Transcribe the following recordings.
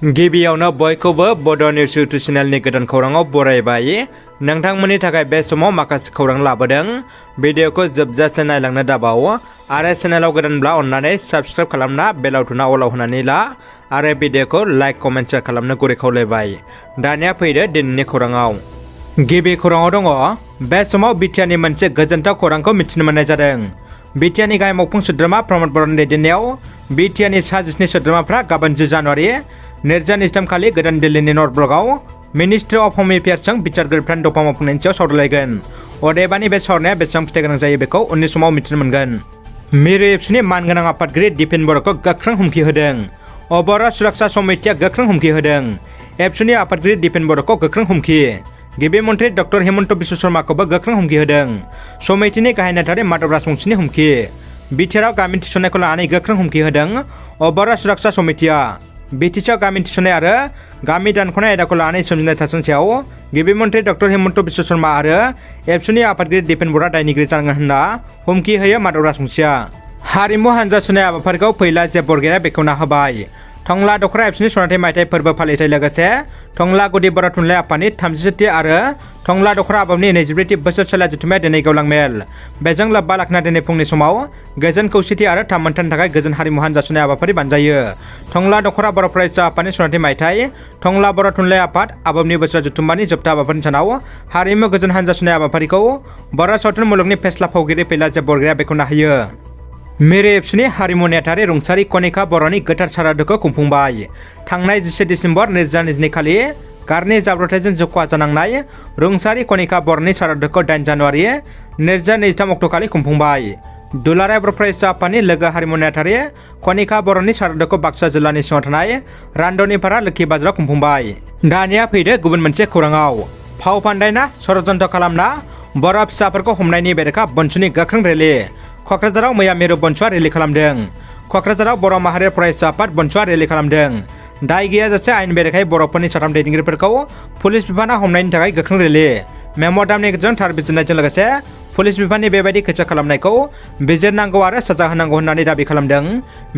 गिबियावनो बयखौबो बड' निउस इउटुब चेनेलनि गोदान खौराङाव बरायबाय। नोंथांमोननि थाखाय बे समाव माखासे खौरां लाबोदों। भिडिअखौ जोबजासे नायलांनो दाबाव आरो चेनेलाव गोदानब्ला अन्नानै साबस्क्राइब खालामना बेल आइकनआ अलाव होनानै ला आरो भिडिअखौ लाइक कमेन्ट शेयार खालामनो गुरै खावलायबाय। दानिया फैदो दिनैनि खौराङाव। गिबि खौराङाव दङ बे समाव बिटिआरनि मोनसे गोजोनथाव खौरांखौ मिथिनो मोननाय जादों। बिटिआरनि गाहाय मावफुं सोद्रोमा प्रमद बर'नि दैदेननायाव बिटिआरनि सा 17 सोद्रोमाफ्रा गाबोन 10 जानुवारि 2023 खालि गोदान दिल्लीनि नर्थ ब्लकआव मिनिस्ट्रि अफ हम एफेयार्सजों बिचारगिरिफोरनि दफा मावफुंनायनि सायाव सावरायलायगोन। अदेबानि बे सावरायनाया बेसेबां फिथाइ गोनां जायो बेखौ उननि समाव मिथिनो मोनगोन। मिरु एबसुनि मानगोनां आफादगिरि दिपेन बर'खौ गोख्रों हुमखि होदों। बर' सुरक्षा समितिया गोख्रों हुमखि होदों। एबसुनि आफादगिरि दिपेन बर'खौ गोख्रों हुमखि। गिबि मन्त्रि डक्टर हेमन्त बिश्व शर्माखौबो गोख्रों हुमखि होदों। समितिनि गाहाय नेतारि माधव राजबंशीनि हुमखि। बिटिआरआव गामि थिसननायखौ लानानै गोख्रों हुमखि होदों बर' सुरक्षा समितिया। बिटिसिआव गामि थिसननाय आरो गामि दानख'नाय आयदाखौ लानानै सोमजिनाय थासारियाव गिबि मन्त्रि डक्टर हेमन्त बिश्व शर्मा आरो एबसुनि आफादगिरि दिपेन बर'आ दायनिगिरि जानांगोन होनना हुमखि होयो माधव राजबंशीया। हारिमु हानजा सुनाय हाबाफारिखौ फैला जे बरगयारिआ बेखेवना होबाय। टंला दख'रा एबसुनि सनाथि मायथाइ फोरबो फालिथाय लोगोसे टंला गुदि बर' थुनलाइ आफादनि 37थि आरो टंला दख'रा आफादनि 22थि बोसोर सोलाय जथुम्माया दिनै गेवलां मेल। बेजों लोब्बा लाखिना दिनै फुंनि समाव गोजोन खौसेथि आरो थामोनथानि थाखाय गोजोन हारिमु हानजा सुनाय हाबाफारि बानजायो। टंला दख'रा बर' फरायसा आफादनि सनाथि मायथाइ टंला बर' थुनलाइ आफाद आबोबनि बोसोर जथुम्मानि जोबथा हाबाफारिनि सानाव हारिमु गोजोन हानजा सुनाय हाबाफारिखौ बर' सावथुन मुलुगनि फेस्ला फावगिरि फैला जे बरगयारिआ बेखेवना होयो। मिरु एबसुनि हारिमु नेथारि रुंसारि कनिका बर'नि गोथार सारादुखौ खुंफुंबाय। थांनाय 11 दिसेम्बर 2022 खालि कारनि जाब्रबथायजों जिउ खहा जानांनाय रुंसारि कनिका बर'नि सारादुखौ 8 जानुवारि 2023 अक्ट'खालि खुंफुंबाय। दुलाराय बर' फरायसा आफादनि लोगो हारिमु नेथारि कनिका बर'नि सारादुखौ बाक्सा जिल्लानि सिङाव थानाय रान्दनिपारा लोखि बाजाराव खुंफुंबाय। दानिया फैदो गुबुन मोनसे खौराङाव। फाव फान्दायना षड़यन्त्र खालामना बर' फिसाफोरखौ हमनायनि बेरेखा बनसुनि गोख्रों रेलि। क'क्राझाराव मैया मिरु बनसुआ रेलि खालामदों। क'क्राझाराव बर' माहारि फरायसा आफाद बनसुआ रेलि खालामदों। दाय गैयाजासे आयेन बेरेखायै बर'फोरनि 3 दैदेनगिरिफोरखौ पुलिस बिफाना हमनायनि थाखाय गोख्रों रेलि। मेम'रेन्डामनि गेजेरजों थार बिजिरनायजों लोगोसे पुलिस बिफाननि बेबायदि खैफोद खालामनायखौ बिजिरनांगौ आरो साजा होनांगौ होननानै दाबि खालामदों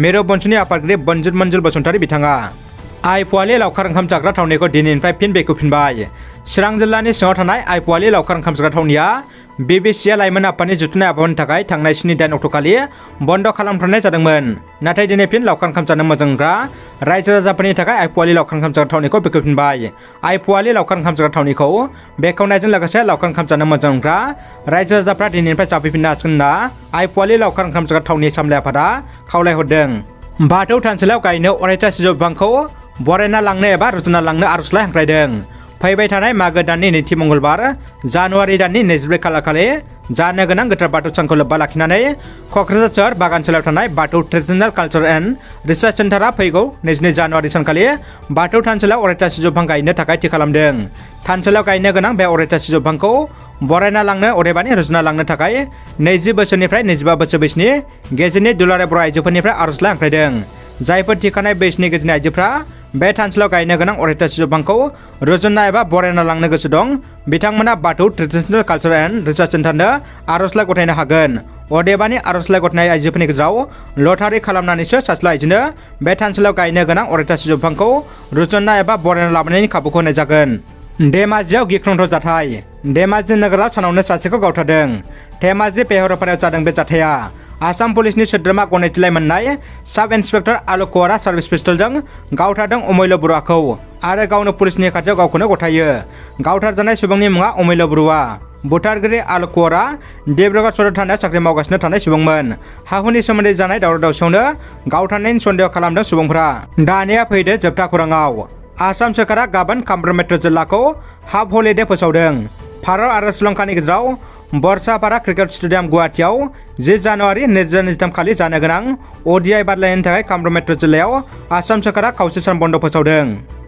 मिरु बनसुनि आफादगिरि बनजित मन्जुल बसुमतारी बिथाङा। आइपुवालि लावखार ओंखाम जाग्रा थावनिखौ दिनैनिफ्राय फिन बेखेवफिनबाय। चिरां जिल्लानि सिङाव थानाय आइपुवालि लावखार ओंखाम जाग्रा थावनिया बिबिसिआ लाइमोन आफादनि जुथुनाय आबहावानि थाखाय थांनाय 7 दान अक्ट'खालि बन्द' खालामथ'नाय जादोंमोन। नाथाय दिनै फिन लावखार ओंखाम जानो मोजां मोनग्रा रायजो राजाफोरनि थाखाय आइपुवालि लावखार ओंखाम जाग्रा थावनिखौ बेखेवफिनबाय। आइपुवालि लावखार ओंखाम जाग्रा थावनिखौ बेखेवनायजों लोगोसे लावखार ओंखाम जानो मोजां मोनग्रा रायजो राजाफ्रा दिनैनिफ्राय जाफैफिननो हासिगोन होनना आइपुवालि लावखार ओंखाम जाग्रा थावनि सामलाय आफादा खावलायहरदों। बाथौ थानसालियाव गायनो अरायथा सिजौ बिफांखौ बरायना लांनो एबा रुजुना लांनो आर'जलाइ हांख्रायदों। फैबाय थानाय मागो दाननि 2थि मंगलबार जानुवारि दाननि 24 खालारखालि जानो गोनां गोथार बाथौ सानखौ लोब्बा लाखिनानै क'क्राझार सोहोर बागानसालियाव थानाय बाथौ ट्रेडिशनेल कालचार एन्ड रिसार्च सेन्टारा फैगौ 22 जानुवारि सानखालि बाथौ थानसालियाव अरायथा सिजौ बिफां गायनो थाखाय थि खालामदों। थानसालियाव गायनो गोनां बे अरायथा सिजौ बिफांखौ बरायना लांनो अदेबानि रुजुना लांनो थाखाय 20 बोसोरनिफ्राय 25 बोसोर बैसोनि गेजेरनि दुलाराय बर' आइजोफोरनिफ्राय आर'जलाइ हांख्रायदों। जायफोर थिखानाय बैसोनि गेजेरनि आइजोफ्रा बे थानसालियाव गायनो गोनां अरायथा सिजौ बिफांखौ रुजुनना एबा बरायना लांनो गोसो दं बिथांमोना बाथौ ट्रेडिशनेल कालचार एन्ड रिसार्च सेन्टारनो आर'जलाइ गथायनो हागोन। अदेबानि आर'जलाइ गथायनाय आइजोफोरनि गेजेराव लटारि खालामनानैसो सासे आइजोनो बे थानसालियाव गायनो गोनां अरायथा सिजौ बिफांखौ रुजुनना एबा बरायना लाबोनायनि खाबुखौ होनाय जागोन। धेमाजियाव गिख्रंथाव जाथाय। धेमाजि नोगोराव सानावनो सासेखौ गावथारदों। धेमाजि बेहरपारायाव जादों बे जाथाया। आसाम पुलिसनि सोद्रोमा गनायथिलाइ मोननाय साब इन्सपेक्टर आलक कुवारा सार्भिस पिस्तलजों गावथारदों अमैल बरुवाखौ आरो गावनो पुलिसनि खाथियाव गावखौनो गथायो। गावथारजानाय सुबुंनि मुङा अमैल बरुवा। बुथारगिरि आलक कुवारा डिब्रुगड़ सदर थानायाव साख्रि मावगासिनो थानाय सुबुंमोन। हा-हुनि सोमोन्दै जानाय दावराव दावसियावनो गावथारनायनि सन्देह खालामदों सुबुंफोरा। दानिया फैदो जोबथा खौराङाव। आसाम सोरखारा गाबोन कामरुप मेट्र' जिल्लाखौ हाफ हलिडे फोसावदों। भारत आरो श्रीलंकानि गेजेराव बरसापारा क्रिकेट स्टेडियाम गुवाहाटीआव 10 जानुवारि 2023 खालि जानो गोनां ODI बादायलायनायनि थाखाय कामरुप मेट्र' जिल्लायाव आसाम सोरखारा खावसे सान बन्द' फोसावदों।